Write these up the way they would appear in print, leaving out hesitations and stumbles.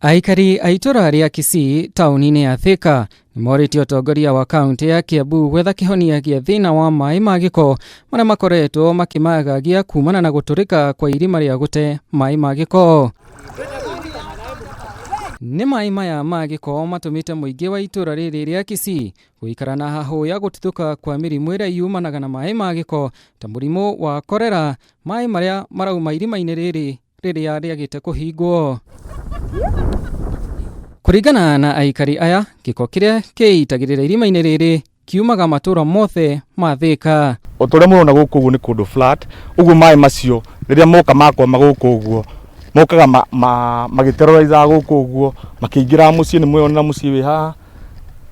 Aikari a itũra rĩa Kisii taũni-inĩ ya Thika nĩmorĩtie ũtongoria wa kaũntĩ ya Kiambu gwetha kĩhonia gĩa thĩna wa maĩ ma gĩko marĩa makoretwo makĩmagagia kumana na gũtũrĩka kwa irima rĩa gũte maĩ ma gĩko. Nĩ maĩ maya ma gĩko matũmĩte mũingĩ wa itũra rĩrĩ rĩa Kisii gũikara na hahũ ya gũtuthũka kwa mĩrimũ ĩrĩa yumanaga na maĩ ma gĩko ta mũrimũ wa korera, maĩ marĩa marauma irima-inĩ rĩrĩ rĩrĩa rĩagĩte kũhingwo. Kũringana na aikari aya, gĩko kĩrĩa kĩitagĩrĩra irima-inĩ rĩrĩ kiumaga matũra mothe ma Thĩka. O ta ũrĩa mũrona gũkũ ũguo nĩ kũndũ flat, ũguo maĩ macio rĩrĩa moka makwama gũkũ ũguo, mokaga magĩterrorizaga gũkũ ũguo, makĩingĩraga mũciĩ, nĩ mweyonera mũciĩ wĩ haha,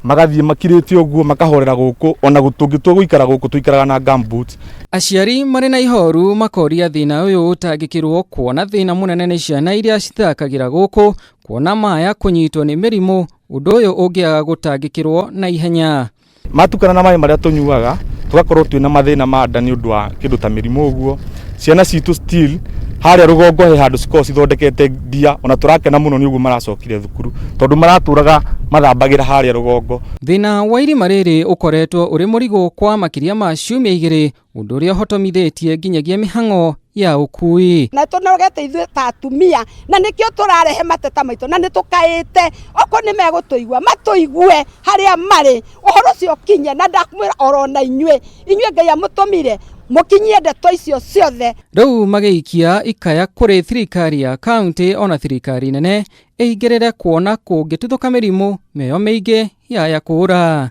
magathiĩ makirĩte ũguo makahorera gũkũ, ona tũngĩtua gũikara gũkũ tũikaraga na gumboots. Aciari marĩ na ihoru makoria thĩna ũyũ ũtangĩkĩrwo kuona thĩna mũnene nĩ ciana iria cithakagĩra gũkũ kuona maya kũnyitwo nĩ mĩrimũ ũndũ ũyũ ũngĩaga gũtangĩkĩrwo na ihenya. Matukana na maĩ marĩa tũnyuaga tũgakorwo twĩna mathĩna ma nda nĩ ũndũ wa kĩndũ ta mĩrimũ ũguo. Ciana citũ still harĩa rũgongo he handũ cikoragwo cithondekete ndia, ona tũrakena mũno nĩ ũguo maracokire thukuru tondũ maratũraga mathambagĩra harĩa rũgongo. Thĩna wa irima rĩrĩ ũkoretwo ũrĩ mũrigo kwa makĩria ma ciumia igĩrĩ, ũndũ ũrĩa ũhotomithĩtie nginyagia mĩhang'o ya ũkui. Na tũnogete ithuĩ ta atumia, na nĩkĩo tũrarehe mateta maitũ, na nĩ tũkaĩte okorwo nĩ megũtũigua matũigue harĩa marĩ, ũhoro ũcio ũkinye. Na ndakwĩra oro na inyuĩ, inyuĩ Ngai amũtũmire mũkinyie ndeto icio ciothe. Rĩu magĩikia ikaya kũrĩ thirikari ya kaunti ona thirikari nene ĩingĩrĩre kuona kũngĩtuthũka mĩrimũ mĩoyo mĩingĩ yaya kũũra.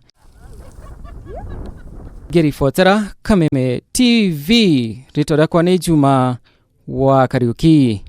Ngĩribotera Kameme TV, rĩtwa rĩakwa nĩ Juma wa Kariuki.